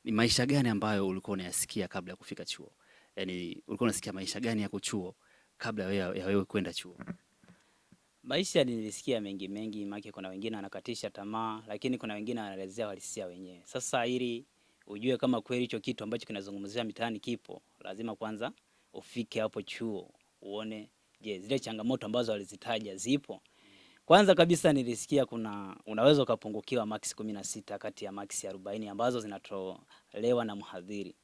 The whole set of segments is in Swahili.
Ni maisha gani ambayo ulikuwa unayasikia kabla ya kufika chuo? Yaani ulikuwa unasikia maisha gani yako chuo kabla ya wewe kwenda chuo? Maisha nilisikia mengi mengi, maana kuna wengine wanakatisha tamaa, lakini kuna wengine wanaelezea uhalisia wenyewe. Sasa ili ujue kama kweli hicho kitu ambacho kinazungumzia mitaani kipo, lazima kwanza ufike hapo chuo uone, je, zile changamoto ambazo walizitaja zipo? Kwanza kabisa nilisikia kuna unaweza ukapungukiwa max 16 kati ya max 40 ambazo zinatolewa na mhadhiri.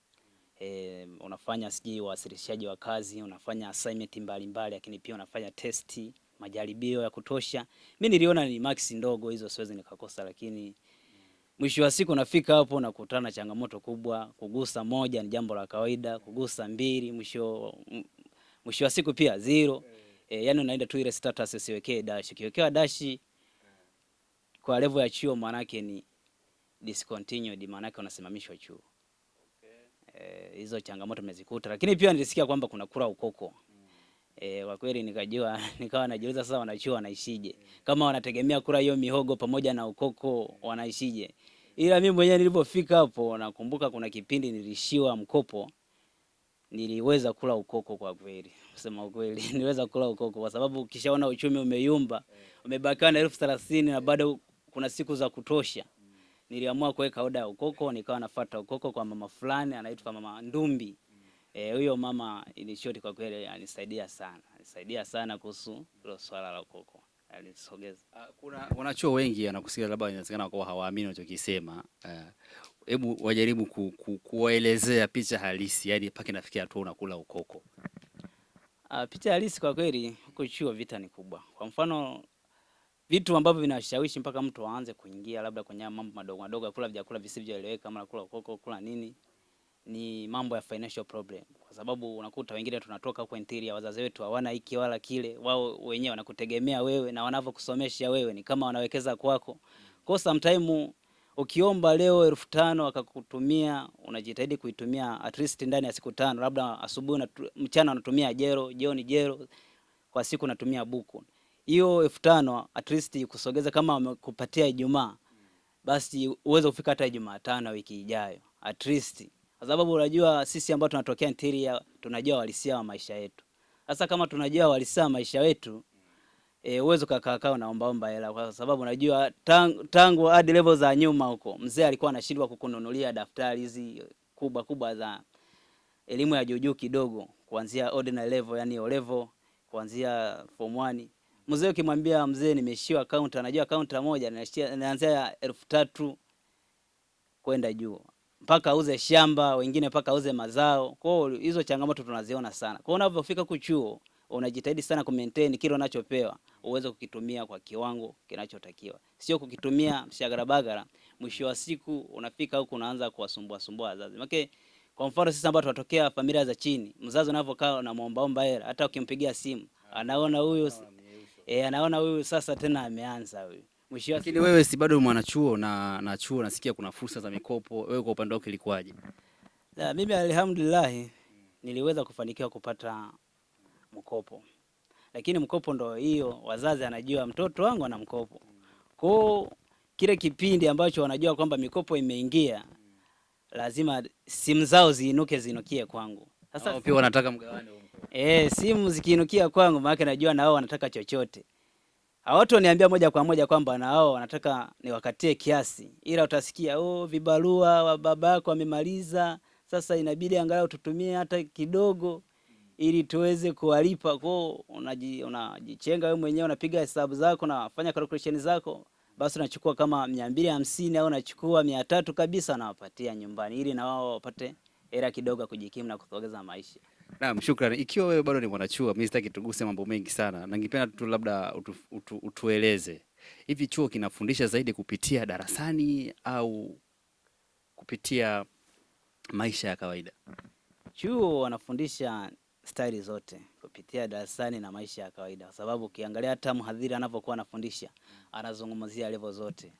Unafanya sijui uwasilishaji wa kazi, unafanya assignment mbalimbali, lakini pia unafanya testi, majaribio ya kutosha. Mi niliona ni max ndogo hizo, siwezi nikakosa, lakini mwisho wa siku nafika hapo nakutana na changamoto kubwa. Kugusa moja ni jambo la kawaida, kugusa mbili, mwisho wa siku pia zero. Yani unaenda tu ile status, usiwekee dash. Ukiwekewa dash kwa level ya chuo, maanake ni discontinued, maanake unasimamishwa chuo. Hizo changamoto nimezikuta, lakini pia nilisikia kwamba kuna kula ukoko. Kwa kweli nikajua, nikawa najiuliza sasa wanachuo wanaishije? Kama wanategemea kula hiyo mihogo pamoja na ukoko wanaishije? Ila mimi mwenyewe nilipofika hapo nakumbuka kuna kipindi nilishiwa mkopo, niliweza kula ukoko kwa kweli. Kusema ukweli, niliweza kula ukoko kwa sababu ukishaona uchumi umeyumba, umebakiwa na 30,000 na bado kuna siku za kutosha. Niliamua kuweka oda ya ukoko, nikawa nafuata ukoko kwa mama fulani anaitwa Mama Ndumbi. Huyo mama in short kwa kweli anisaidia sana. Anisaidia sana kuhusu hilo swala la ukoko. Alinisogeza. Kuna wanachuo wengi wanakusikia, labda inawezekana kwa hawaamini unachokisema. Hebu wajaribu kuwaelezea picha halisi, yani mpaka inafikia hatua unakula ukoko. Picha halisi kwa kweli huko chuo vita ni kubwa. Kwa mfano vitu ambavyo vinashawishi mpaka mtu aanze kuingia labda kwenye mambo madogo madogo, kula vyakula visivyoeleweka kama kula ukoko, kula nini, ni mambo ya financial problem, kwa sababu unakuta wengine tunatoka huko interior, wazazi wetu hawana hiki wala kile, wao wenyewe wanakutegemea wewe na wanavyokusomesha wewe ni kama wanawekeza kwako. Kwa sometime ukiomba leo 5,000 wakakutumia, unajitahidi kuitumia at least ndani ya siku 5, labda asubuhi na mchana unatumia jero, jioni jero, kwa siku unatumia buku. Hiyo 5,000 at least kusogeza, kama wamekupatia Ijumaa, basi uweze kufika hata Jumatano wiki ijayo at least, kwa sababu unajua sisi ambao tunatokea interior tunajua uhalisia wa maisha yetu. Sasa kama tunajua uhalisia wa maisha yetu, uwezo kakaa kaa unaombaomba hela, kwa sababu unajua tangu hadi level za nyuma huko mzee alikuwa anashindwa kukununulia daftari hizi kubwa kubwa za elimu ya juu juu kidogo, kuanzia ordinary level, yani O level, kuanzia form 1. Mzee ukimwambia mzee nimeishiwa counter, anajua counter moja inaanzia 3,000 kwenda juu, mpaka auze shamba, wengine mpaka auze mazao. Kwa hiyo hizo changamoto tunaziona sana. Kwa hiyo unapofika huku chuo unajitahidi sana ku maintain kile unachopewa uweze kukitumia kwa kiwango kinachotakiwa, sio kukitumia shagarabagara. Mwisho wa siku unafika huku unaanza kuwasumbua sumbua wazazi. Maana kwa mfano sisi ambao tunatokea familia za chini, mzazi unavyokaa unamuombaomba hela, hata ukimpigia simu anaona huyu anaona huyu sasa tena ameanza huyu. Mwisho wa Lakini wewe si bado mwanachuo na chuo nasikia kuna fursa za mikopo, wewe kwa upande wako ilikuwaje? La, mimi alhamdulillah niliweza kufanikiwa kupata mkopo. Lakini mkopo ndo hiyo, wazazi anajua mtoto wangu ana mkopo. Kwa kile kipindi ambacho wanajua kwamba mikopo imeingia, lazima simu zao ziinuke ziinukie kwangu. Sasa wao pia wanataka mgawane huo mkopo. Simu zikiinukia kwangu maana najua na wao wanataka chochote. Hawatoniambia moja kwa moja kwamba na wao wanataka niwakatie kiasi, ila utasikia oh, vibarua wa baba yako wamemaliza, sasa inabidi angalau tutumie hata kidogo ili tuweze kuwalipa. Kwa hiyo unajichenga wewe mwenyewe, unapiga hesabu zako, unafanya calculation zako, basi unachukua kama 250 au unachukua 300 kabisa, nawapatia nyumbani ili na wao wapate hela kidogo kujikimu na kusogeza maisha. Naam, shukrani. Ikiwa wewe bado ni mwanachuo, mimi sitaki tuguse mambo mengi sana. Ningependa tu labda utueleze hivi chuo kinafundisha zaidi kupitia darasani au kupitia maisha ya kawaida? Chuo wanafundisha staili zote, kupitia darasani na maisha ya kawaida, kwa sababu ukiangalia hata mhadhiri anapokuwa anafundisha anazungumzia level zote.